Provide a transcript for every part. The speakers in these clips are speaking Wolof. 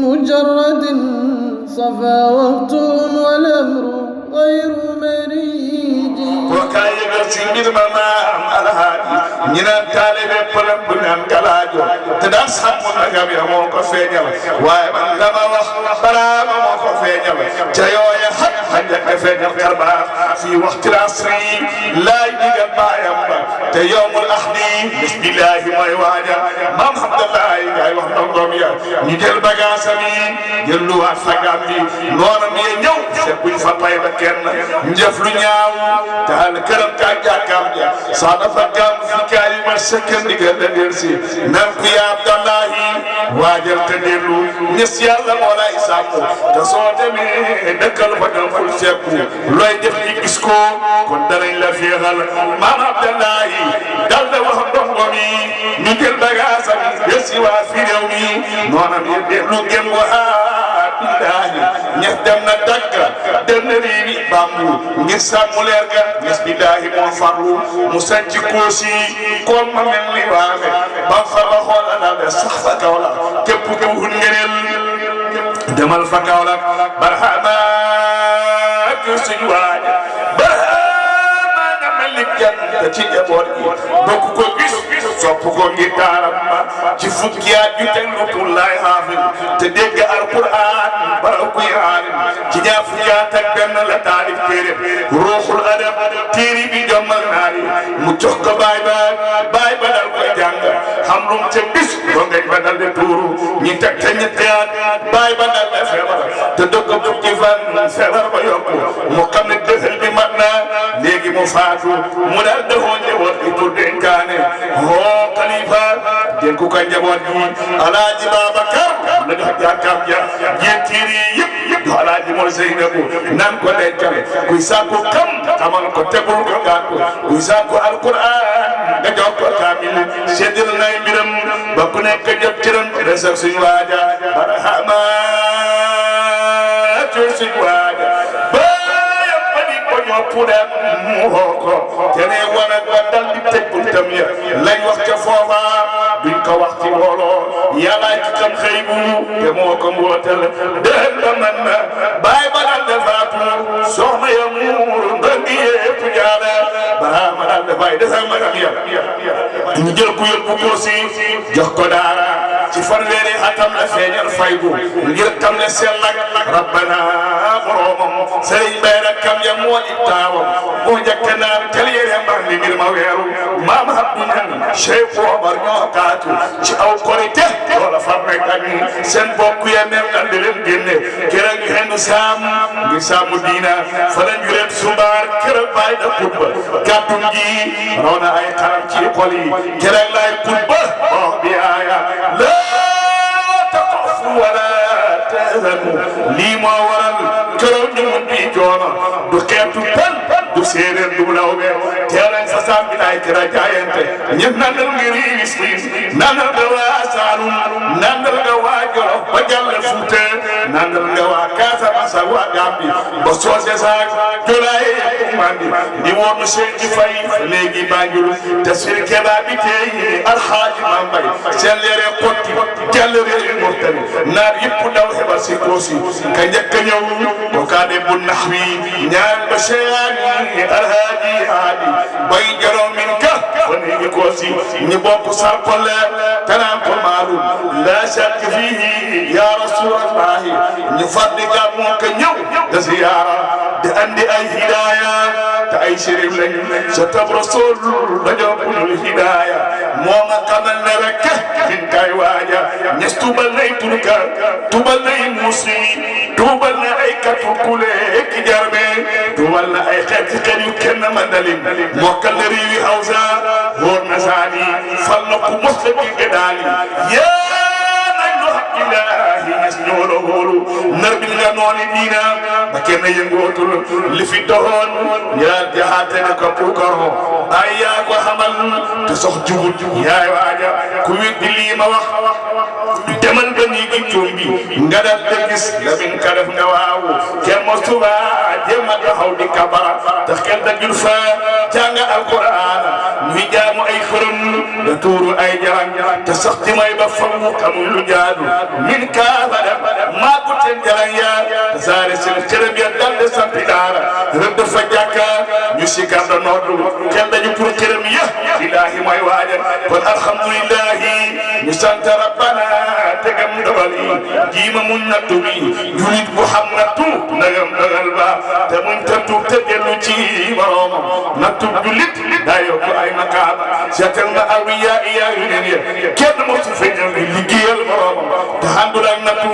مجرد صفا وقت والأمر غير مريج وكاي غسير مام الهادي نينا طالب بلم بنان كلاجو تدان سام نغام يا موكو فينيال واي من لما wax برام موكو فينيال جايو يا حق حاجه فينيال كربا في وقت العصر لا يدغ بايام te yowmul ahdi bismillahi mooy waaja maam Abdallahi ngay wax ndongoom ya ñu jël bagage mi jël lu waat sagam bi noonam ye ñëw te buñ fa pay ba kenn njëf lu ñaaw taal këram ka jàkkaam ja saa dafa gam fi kaay ma sekkan digal la del si nan ku ya Abdallahi waajal te dellu ñes yàlla moo lay sàmm te soo demee dëkkal fa dal ful sekku looy def ñi gis ko kon danañ la féexal maam Abdallahi dal da wax ndongo mi ñu jël bagage am besi waa fi réew mi noonam yi dellu gën waxaat billahi ñes dem na Dakka dem na riiwi Bambu ngir sàmm leer ga ñes billahi moo farlu mu sanc Koosi koom ma mel ni waame bam fa ba xoola na de sax fa kaw la képp ku hun ngeneel demal fa kaw la barhama ak suñu waaja te ci njaboot gi bokk ko gis sopp ko ngir taaram ma ci fukki at yu teg lutullaay xaafil te dégg alquran bara kuy aalim ci ñaar fukki at ak benn la taalif téere ruuxul adab téere bi jommal naari mu jox ko baay ba dal koy jàng xam lum ca bis doo ngay ba dal de tuuru ñi teg te ñetti at baay ba dal de feebar te dëkk fukki fan feebar ba yokku mu xam ne dëxal bi mat na léegi mu faatu mu dal defoon njaboot gi pour dénkaane hoo xalifa dénku ko njaboot gi alaaji Babacar la jox jàkkaam ja jéetiir yi yëpp do alaaji Mor Seynabu nan ko dencal kuy sàkku xam xamal ko tegul ko gaat ko kuy sàkku alquran nga jox ko kaamil seddil nay mbiram ba ku nekk jot cëram resal suñu waaja barahama suñu waaja puudar mu woo ko te ne war a dal di teg buntam ya lañ wax ca foofa duñ ko wax ci mbooloo yàllaay ci tam xëy bu te moo ko mbootal dëgg ba man na bàyyi ba dal defaatu soxna ya muur ndëngi yëpp jaara balaa ma dal dafay desal ma tam ya ñu jël ku yóbbu ko si jox ko daara ci fanweeri atam la feeñal faydu ngir tam ne sell ak rabbana boromam sëriñ bay rek kam ya moo di taawam moo njëkk naan tel yére mbar mi ngir ma weeru maam Abdou Ñang Cheikh Omar ñoo kaatu ci aw korite loola far rek ak seen bokk ya mel na di leen génne keroog ñu xendu saam ngir saamu diina fa la ñu leen sumbaar keroog bàyyi da kutba kàddum gi raw na ay xaram ci xol yi keroog laay kutba wax bi aaya la taqafu wala tahzanu lii moo waral keroog ñu mun bi joono du xeetu pen du séeréer du lawbe teelañ fa sambi lay kira jaayante ñëpp nandal ngir wis nandal nga waa Saalum nandal nga waa Jolof ba Jàlle Fuuta nandal nga waa Casamance ak waa Gambi ba soose saak jolaaye yëpp mandi di woonu seen ci fay léegi Banjul te sir keba bi tey alxaaji Mambay seen leere xotti Jàlle réew Murtani naar yëpp daw xebar si Koosi ka njëkk a ñëw ko kaade bu nax wi ñaar ba seyaani alhaaji haadi bay jaroo min ka woni ngi Koosi ñi bokk sarpole tanaan ko maalum la shakk fihi ya rasulallahi ñu faddi gàmmu ka ñëw da ziyaara di andi ay hidaaya te ay sérif lañu sa tab rasul dañoo bunul hidaaya moo nga xamal ne rek fin kay waaja ñes tubal nay turka tubal nay musi tubal na ay katu kule ki jarbe tubal na ay xeeti xel yu kenn mandalin mokkal na riiwi Hawsa wóor na saani fal na ku mos la bi daali ilahi ñes ñoolo hóolu nar bi nga nooni diina ba kenn yëngootul li fi doxoon ñaar jaxaate ne ko puukaro ay yaa ko xamal te sox jubut yaay waaja ku weddi lii ma wax demal ba nii gi tuum bi nga dal de gis la min ka def nga waaw kenn mo suba jéem a taxaw di kabara tax kenn dajul fa jàng alquran ñuy jaamu ay xërëm da tuuru ay jarang te sax ci may ba famu xamul lu jaadu min kaafara seen cërëm ya dal de sampi daara rëdd fa jàkka ñu sikar da noddu kenn dañu pour cërëm ya ilaahi mooy waaja kon alhamdulillahi ñu sant rabbana tegam dogal yi jiima muñ nattu bi julit bu xam nattu nagam dogal ba te muñ tantu te dellu ci boroomam nattu julit daa yokk ay makaam seetal nga awiya iya yu neen ya kenn mosu fa ñëw liggéeyal boroomam te àndul ak nattu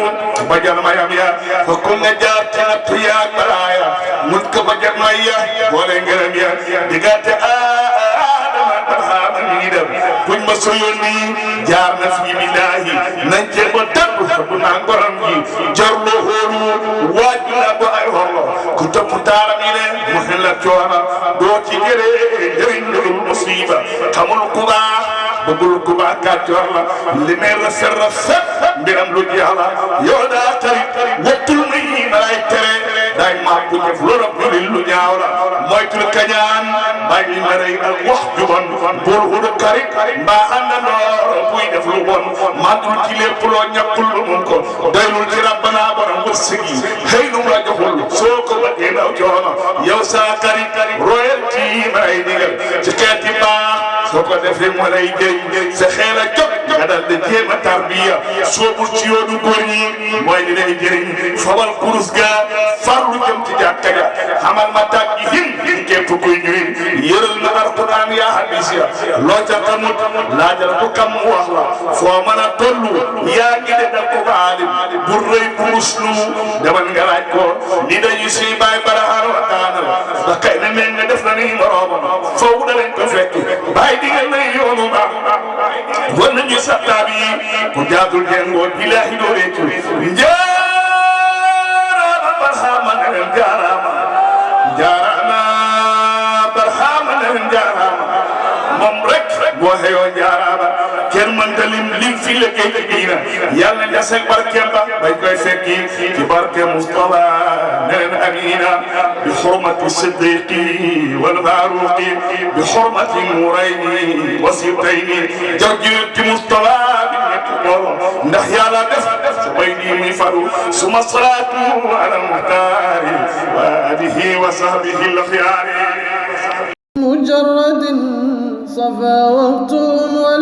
ba jar mayam ya fa kun nga jaar ci nattu yaag balaaya mun ko ba jar may ya boole ngërëm ya diggante Aadama Barhama ñu ngi dem buñ ma soyoon nii jaar na fi billahi nañ cee ba dëpp bu naa ngoram gi jarlo hóolu waaj naa ko ay horlo ku topp taaram yi ne mu xel la coona doo ci jëlee njëriñ lu musiba xamul ku baax bëggul ku baax kàccoor la li ne rafet mbiram lu jeex la yow daa tarit wettul ni ma lay tere day maa bu def lorop lu ñaaw la moytul kañaan bàyyi ma rey ak wax ju bon bul hudu karit mbaa àndandoor buy def lu bon mandul ci lépp loo ñàkkul lu mun ko doylul ci rabbana borom wërsëg yi xëy nu la joxul soo ko bëggee daw coono yow saa karit royal ci ma lay digal ci xeeti baax soo ko defee mu lay jëriñ sa xeel a jóg nga dal di jéem a tarbiya soobul ci yoonu góor ñi mooy li lay jëriñ fawal kurus ga farlu jëm ci jàkka ja xamal ma tàgg hin képp kuy ñuy yëral ma alquran yaa hadis ya loo ca xamut laajal bu kam wax la foo mën a tollu yaa ngi de daf ko baalim bu rëy bu muslu demal nga laaj ko li dañuy siy bàyyi baraxaar waxtaanal ba kay ne mel ne def na ni moroomam foofu danañ ko fekk bàyyi digal na yoonu baax war nañu saxtaab yi ku jaatul jengoo billahi doo réccu njaaraama barxaama ne leen jaaraama jaaraama barxaama ne leen jaaraama moom rek boo xëyoo jaaraama kenn mënta lim fi liggéey ci diina yàlla na seen barkeem ba bañ koy fekki ci barke Mustafa ne leen amina bi xurmati siddiqi wal faaruqi bi xurmati nurayni wasitayni jawjirti Mustafa bi ñett loolu ndax yàlla def sa bay nii muy faru suma salaatu ala muxtaari wa alihi wa sahbihi al axyaari مجرد صفا وقت ولا